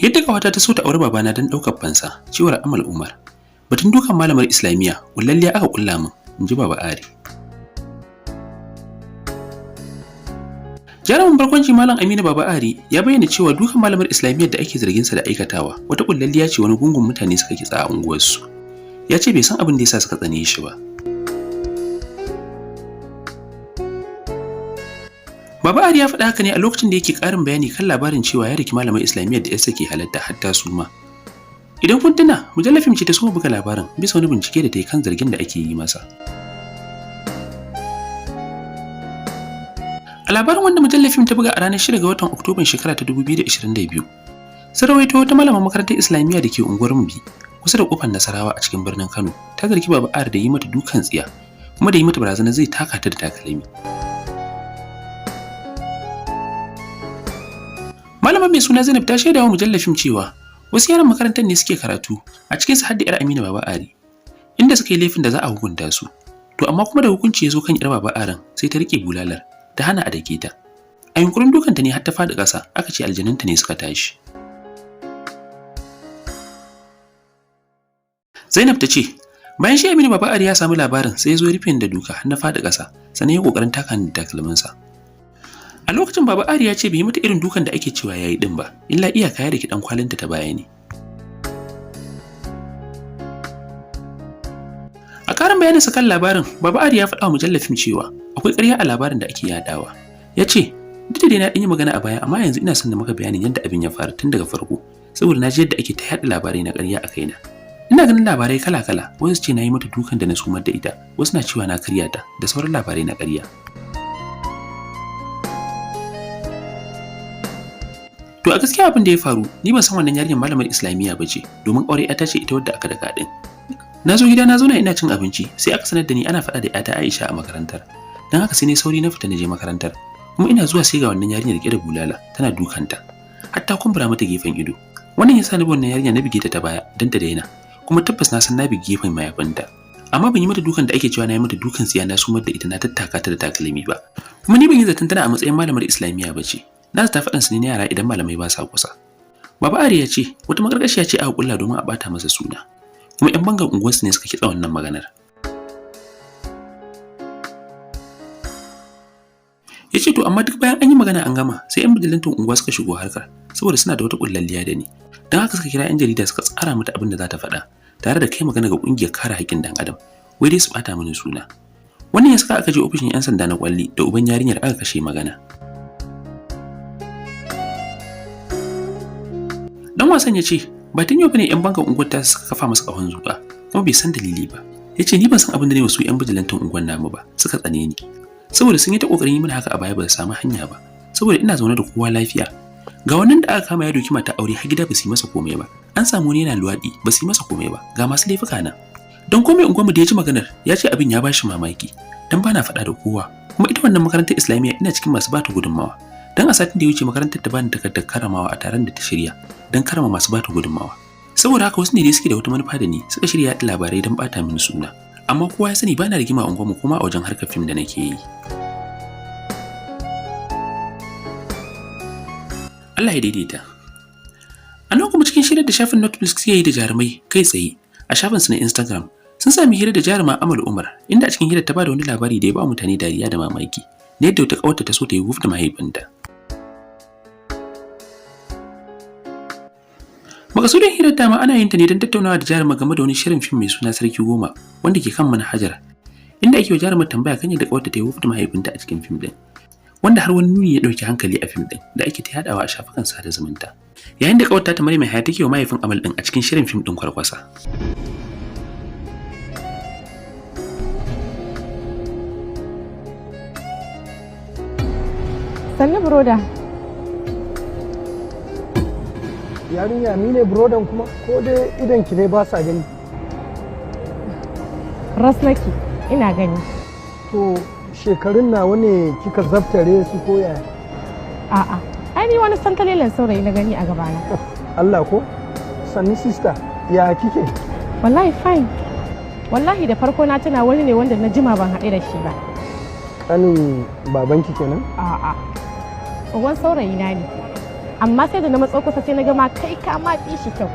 Yadda ƙawata ta so ta auri babana don ɗaukar fansa, cewar Amal Umar. Batun dukan malamar Islamiyya, kullalliya aka kulla min, in ji Baba Ari. Jarumin barkwanci Malam Aminu Baba Ari ya bayyana cewa dukan malamar Islamiyyar da ake zargin sa da aikatawa wata kullalliya ce wani gungun mutane suka kitsa a unguwarsu. Ya ce bai san abin da yasa suka tsane shi ba. Baba Ari ya faɗa haka ne a lokacin da yake ƙarin bayani kan labarin cewa ya riki malamar Islamiyyar da yarsa ke halatta hatta su ma. Idan kun tuna, mujallar fim ce ta soma buga labarin bisa wani bincike da ta yi kan zargin da ake yi masa. A labarin wanda mujallar fim ta buga a ranar 6 ga watan Oktoban shekara ta 2022, sun rawaito wata malamar makarantar Islamiyya da ke unguwar Mubi kusa da kofar Nasarawa a cikin birnin Kano ta zargi Baba Ari da yi mata dukan tsiya kuma da yi mata barazana zai taka ta da takalmi. Malamar mai suna Zainab ta shaida wa mujallar fim cewa wasu yaran makarantar ne suke karatu a cikin su har da 'yar Aminu Baba Ari, inda suka yi laifin da za a hukunta su. To amma kuma da hukunci ya zo kan 'yar Baba Arin sai ta rike bulalar ta hana a dake ta. A yunkurin dukanta ne har ta faɗi ƙasa, aka ce aljanunta ne suka tashi. Zainab ta ce, bayan shi Aminu Baba Ari ya samu labarin sai ya zo ya rufe ni da duka har na faɗi ƙasa, sannan ya ƙoƙarin taka ni da takalminsa. A lokacin Baba Ari ya ce bai yi mata irin dukan da ake cewa yayi din ba, illa iyaka ya daki dan kwalinta ta baya ne. A karin bayaninsa kan labarin, Baba Ari ya faɗa wa mujallar fim cewa akwai ƙarya a labarin da ake yadawa. Ya ce, duk da dai na ɗan yi magana a baya, amma yanzu ina son na maka bayanin yadda abin ya faru tun daga farko, saboda na ji yadda ake ta yaɗa labarai na ƙarya a kaina. Ina ganin labarai kala-kala, wasu ce na yi mata dukan da na sumar da ita, wasu na cewa na karya ta, da sauran labarai na ƙarya. To a gaskiya abin da ya faru, ni ban san wannan yarinyar malamar Islamiyya ba ce, domin aure ƴata ce ita wadda aka daka din. Na zo gida na zauna ina cin abinci, sai aka sanar da ni ana faɗa da ƴata Aisha a makarantar. Don haka sai na sauri na fita na je makarantar. Kuma ina zuwa sai ga wannan yarinyar riƙe da bulala, tana dukanta. Har ta kumbura mata gefen ido. Wannan ya sa ni wannan yarinya na bige ta ta baya don ta daina. Kuma tabbas na san na bige gefen mayafinta. Amma ban yi mata dukan da ake cewa na yi mata dukan tsiya na sumar da ita na tattaka ta da takalmi ba. Kuma ni ban yi zaton tana a matsayin malamar Islamiyya ba ce. Na ta faɗin su ne na yara idan malamai ba sa kusa. Baba Ari ya ce wata makarkashiya ce aka kulla domin a bata masa suna. Kuma 'yan bangan unguwarsu ne suka kitsa wannan maganar. Ya ce to amma duk bayan an yi magana an gama sai 'yan bijilantin unguwa suka shigo harkar saboda suna da wata kullalliya da ni. Don haka suka kira 'yan jarida suka tsara mata abin da za ta faɗa tare da kai magana ga ƙungiyar kare haƙƙin ɗan adam wai dai su ɓata mini suna. Wannan ya saka aka je ofishin 'yan sanda na kwalli da uban yarinyar aka kashe magana. Dan wasan ya ce ba tun yau bane 'yan bankan unguwar ta suka kafa masa ƙahon zuƙa kuma bai san dalili ba. Ya ce ni ban san abin da ne wasu 'yan bijilantin unguwar namu ba suka tsane ni. Saboda sun yi ta ƙoƙarin yi mana haka a baya ba su samu hanya ba. Saboda ina zaune da kowa lafiya. Ga wannan da aka kama ya doki mata aure har gida ba su yi masa komai ba. An samu wani yana luwaɗi ba su yi masa komai ba. Ga masu laifuka nan. Don komai unguwarmu da ya ji maganar ya ce abin ya bashi mamaki. Dan bana faɗa da kowa. Kuma ita wannan makarantar Islamiyya ina cikin masu bata gudunmawa. Don a satin da ya wuce makarantar ta bani takardar karamawa a taron da ta shirya don karama masu bata gudunmawa. Saboda haka wasu ne dai suke da wata manufa da ni suka shirya yaɗa labarai don bata mini suna. Amma kowa ya sani bana rigima a unguwarmu kuma a wajen harkar fim da nake yi. Allah ya daidaita. A nan kuma cikin shirin da shafin Netflix suke yi da jarumai kai tsaye a shafinsu na Instagram sun sami hira da jaruma Amal Umar inda a cikin hirar ta bada wani labari da ya ba mutane dariya da mamaki na yadda wata ƙawarta ta so ta yi wuf da mahaifinta. Makasudin hirar dama ana yin ta ne don tattaunawa da jaruma game da wani shirin fim mai suna Sarki Goma wanda ke kan manhajar inda ake wa jarumar tambaya kan yadda ƙawarta ta yi wuf da mahaifinta a cikin fim ɗin. Wanda har wani nuni ya ɗauki hankali a fim ɗin da ake ta yaɗawa a shafukan sada zumunta. Yayin da ƙawarta ta Maryam Yahaya take wa mahaifin Amal ɗin a cikin shirin fim ɗin Kwarkwasa. Sannu broda. Yarinya ni ne brodan kuma ko dai idan ki ne ba sa gani. Ras nake ina gani. To shekarun nawa ne kika zaftare su ko yaya? A'a, ai ni wani santalelen saurayi na gani a gabana. Allah ko? Sannu sister, ya kike? Wallahi fine. Wallahi da farko na tuna wani ne wanda na jima ban haɗu da shi ba. Kanin babanki kenan? A'a. Tsohon saurayi na ne. Amma sai da na matso kusa sai na ga ma kai ka ma fi shi kyau.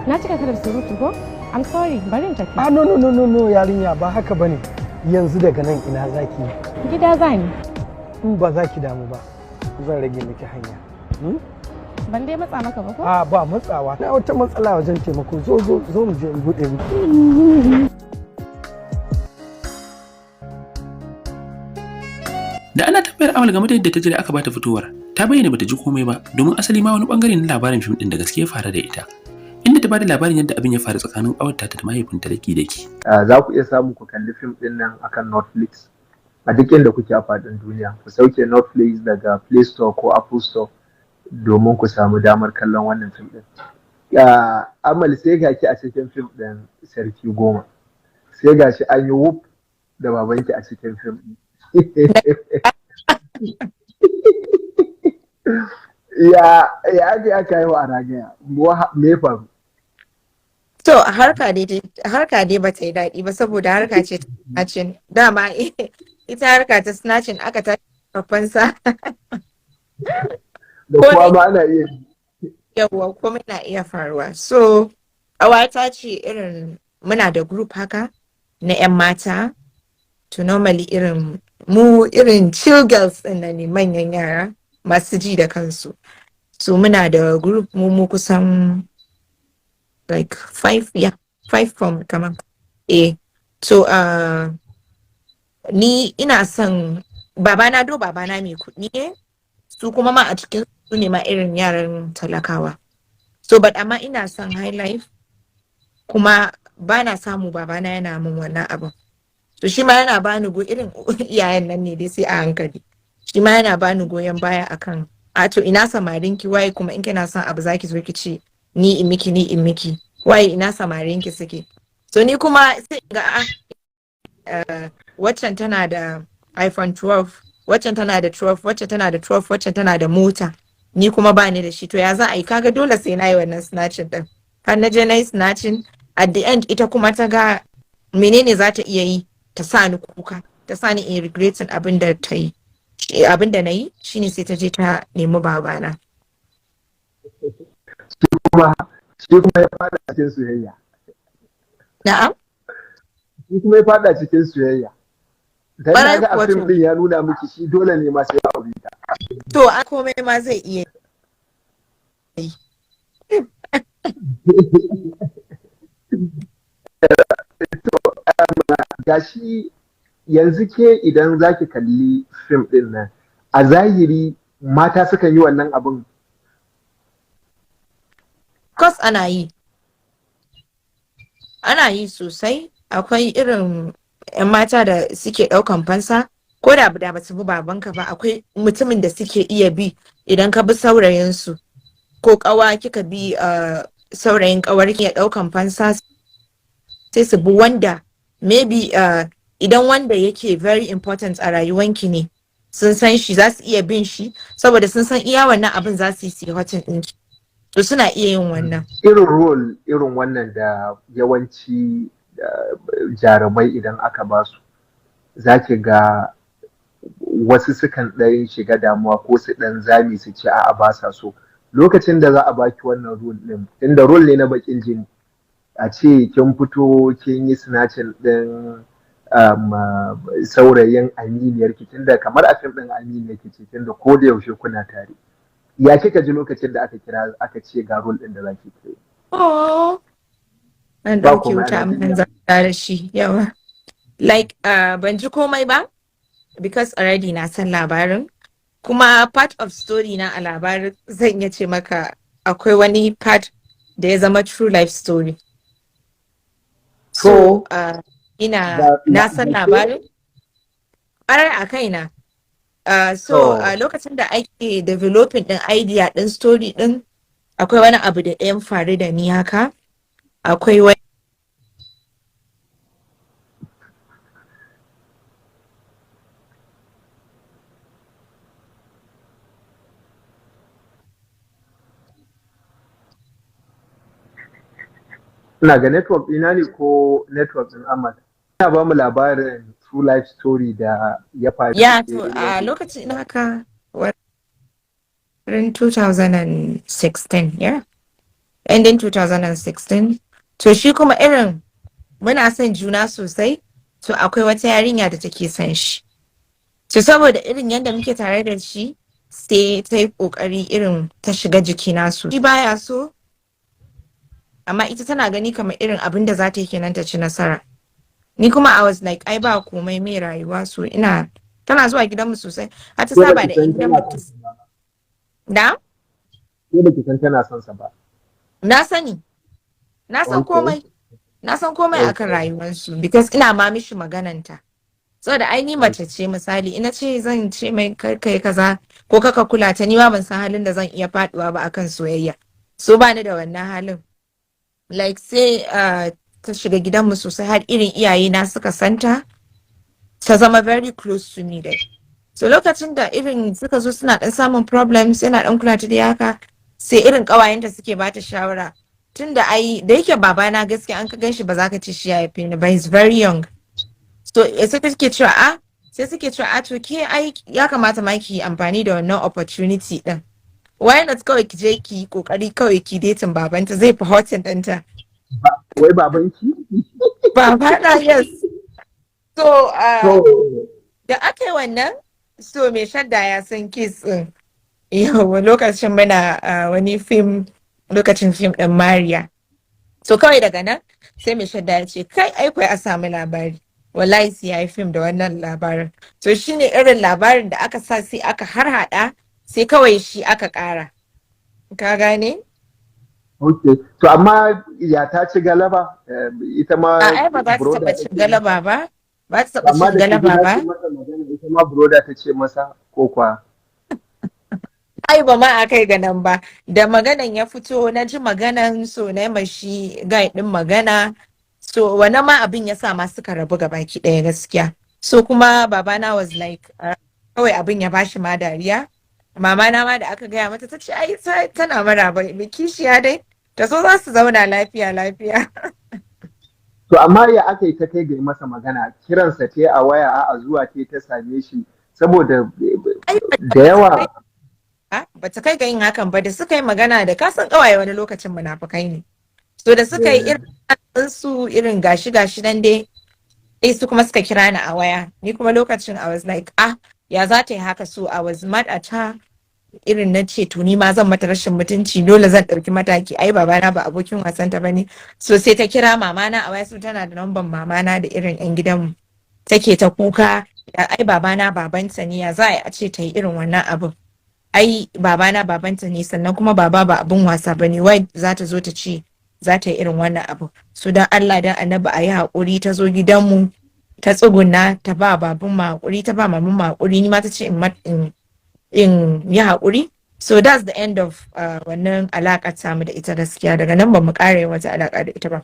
Na cika ka da surutu ko? I'm sorry, bari in tafi. Ah, no, no, no, no, no, yarinya, ba haka bane. Yanzu daga nan ina zaki? Gida zani. In ba za ki damu ba, zan rage miki hanya. Ban dai matsa maka ba ko? A, ba matsawa. Na wata matsala wajen taimako. Zo, zo, zo mu je in buɗe miki. Da ana tambayar Amal game da yadda ta ji da aka bata fitowar, ta bayyana bata ji komai ba, domin asali ma wani bangare na labarin fim din da gaske ya faru da ita. Inda ta bada labarin yadda abin ya faru tsakanin ƙawarta da mahaifinta daki daki. Za ku iya samu ku kalli fim ɗin nan akan Netflix a duk inda kuke a faɗin duniya. Ku sauke Netflix daga Play Store ko Apple Store domin ku samu damar kallon wannan fim ɗin. Amal, sai ga ki a cikin fim ɗin Sarki Goma. Sai ga shi an yi wuf da babanki a cikin fim ɗin. Ya aka yi wa a ragaya, me faru? To harka dai ba ta yi daɗi ba, saboda harka ce ta snatching. Dama ita harka ta snatching aka tashi fansa. Da kuwa ma ana iya Yawwa, komai na iya faruwa. So ƙawata ce, irin muna da group haka na 'yan mata. To normally irin mu irin chill girls ɗin nan ne, manyan yara masu ji da kansu. So muna da group mu kusan like five, yeah, five from kaman so ni ina son babana, do babana mai kuɗi ne, su kuma ma a cikin su ne ma irin yaran talakawa. So but amma ina son high life, kuma ba na samu babana yana min wannan abin. To shi ma yana bani go irin iyayen nan ne dai sai a hankali. Shi ma yana bani goyon baya akan, a to ina samarin ki waye, kuma in kina son abu zaki zo ki ce ni in miki, ni in miki waye, ina samarin ki suke? So ni kuma sai in ga a waccan tana da iPhone 12, waccan tana da 12, waccan tana da 12, waccan tana da mota, ni kuma ba ni da shi. To ya za a yi? Kaga dole sai na yi wannan snatching din. Har na je na yi snatching, at the end ita kuma ta ga menene za ta iya yi ta sa ni kuka, ta sa ni in regretting abin da ta yi, abin da na yi. Shine sai ta je ta nemi babana. Shi kuma ya fada cikin soyayya. Na'am? Shi kuma ya fada cikin soyayya. Dan na Ƙwarai ga a kuwa. fim To. din ya nuna miki shi dole ne ma sai ya aure ta. To a komai ma zai iya yi. Gashi yanzu ke idan zaki kalli fim din nan, a zahiri mata sukan yi wannan abin? Course ana yi. Ana yi sosai. Akwai irin 'yan mata da suke ɗaukan fansa, ko da ba su bi babanka ba, akwai mutumin da suke iya bi idan ka bi saurayinsu ko ƙawa kika bi saurayin ƙawarki ya ɗaukan fansa, sai su bi wanda maybe idan wanda yake very important a rayuwanki ne, sun san shi, za su iya bin shi saboda sun san iya wannan abin za su yi su yi hurting ɗinki. To suna iya yin wannan. Irin role irin wannan da yawanci jarumai idan aka ba su, za ki ga wasu sukan ɗan shiga damuwa ko su ɗan zame su ce a'a, ba sa so. Lokacin da za a baki wannan role ɗin, inda role ne na baƙin jini, a ce kin fito kin yi snatching ɗin saurayin aminiyarki, tunda kamar a fim ɗin aminiyarki ce, tunda ko da yaushe kuna tare, ya kika ji lokacin da aka kira aka ce ga role ɗin da zaki play? Oh. An Ba ɗauke komai, wuta ana amma tafiya. zan da shi yawa. Like ban ji komai ba because already na san labarin. Kuma part of story na a labarin, zan iya ce maka akwai wani part da ya zama true life story. So ina na san labarin. Ƙwarai a kaina. So lokacin da ake developing ɗin idea ɗin story ɗin, akwai wani abu da ɗayan faru da ni haka. Akwai wani Ina ga network ɗina ne ko network ɗin Ahmad. Ina ba mu labarin true life story da ya faru. Ya, to a lokacin haka In 2016, yeah. Ending 2016. To, shi kuma irin muna son juna sosai. To, akwai wata yarinya da take son shi. To, saboda irin yadda muke tare da shi, sai ta yi kokari irin ta shiga jikina su. Shi baya so, amma ita tana gani kamar irin abin da za ta yi kenan ta ci nasara. Ni kuma I was like, ai ba komai, mai rayuwa. So ina tana zuwa gidanmu sosai har ta Ke saba baki da san 'yan tana gidanmu. son sa ba? Da? Ke baki san tana son sa ba? Na sani. Na san komai. Na san komai akan rayuwarsu because ina ma mishi magananta. Saboda ai ni mace ce, misali ina ce zan ce mai kar kai kaza ko kaka kula ta, ni ma ban san halin da zan iya faduwa ba akan soyayya. So ba ni da wannan halin. Like sai ta shiga gidanmu sosai har irin iyaye na suka santa, ta zama very close to me dai. So lokacin da irin suka zo suna dan samun problems, yana dan kula ta da haka, sai irin kawayenta suke bata shawara, tunda ai da yake babana gaskiya an ka ganshi ba za ka ci shi ya haife ni ba, he's very young. So sai take cewa a sai suke cewa, a to ke ai ya kamata ma ki amfani da wannan opportunity din, why not kawai ki je ki kokari kawai ki dating babanta, zai fi hurting ɗinta. Wai babanki? Babana, yes. So To da aka yi wannan, so mai shadda ya san case ɗin. Yawa, lokacin muna wani fim, lokacin fim ɗin Mariya. So kawai daga nan sai mai shadda ya ce, kai ai a samu labari, wallahi sai ya yi fim da wannan labarin. To, shine irin labarin da aka sa, sai aka harhaɗa, sai kawai shi aka ƙara, ka gane? Okay. To, amma ya ta ci galaba? Ita ma A ai ba za ta broda taɓa cin take galaba ba, ba ta taɓa Amma cin da ta ji galaba za ba. ta masa magana, ita ma broda ta ce masa ko kwa? Ai ba ma a kai ga nan ba. Da maganan ya fito, na ji maganan, so na yi mashi guy din magana. So wannan ma abin ya sa ma suka rabu baki ɗaya gaskiya. So kuma babana was like, kawai abin ya bashi ma dariya. Mama na ma da aka gaya mata ta ce ai tana maraba mai kishiya dai ta so za su zauna lafiya lafiya. To, amma ya aka yi ta kai ga yi masa magana? Kiransa ce a waya, a'a, zuwa ce ta same shi? Saboda Ai da yawa ba ta kai ga yin hakan ba. Da suka yi magana da kasan kawaye wani lokacin munafukai ne. So da suka yi irin su irin gashi gashi nan dai, sai su kuma suka kira ni a waya. Ni kuma lokacin I was like, ah, ya za ta yi haka? So I was mad at her. Irin na ce to ni ma zan mata rashin mutunci, dole zan ɗauki mataki, ai babana ba abokin wasan ta bane. So sai ta kira mamana a waya, su tana da namban mamana da irin yan gidanmu, take ta kuka, ai babana babanta ne, ya za a ce ta yi irin wannan abin, ai babana babanta ne, sannan kuma baba ba abin wasa bane, wai za ta zo ta ce za ta yi irin wannan abu. So dan Allah dan Annabi a yi haƙuri. Ta zo gidanmu ta tsuguna ta ba baban mu haƙuri, ta ba maman mu haƙuri, ni ma ta ce in yi haƙuri. So that's the end of wannan alaƙar samu da ita gaskiya. Daga nan ba mu ƙara yin wata alaƙa da ita ba.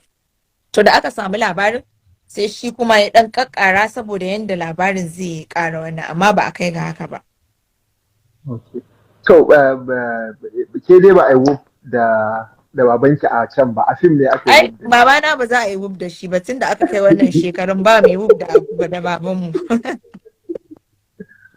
To, da aka samu labarin, sai shi kuma ya ɗan ƙaƙƙara saboda yadda labarin zai ƙara wannan, amma ba a kai ga haka ba. Okay. To, ke dai ba a yi wuf da babanki a can ba, a fim ne aka yi Ai wuf da babana ba za a yi wuf da shi ba, tunda aka kai wannan shekarun ba mai wuf da babanmu.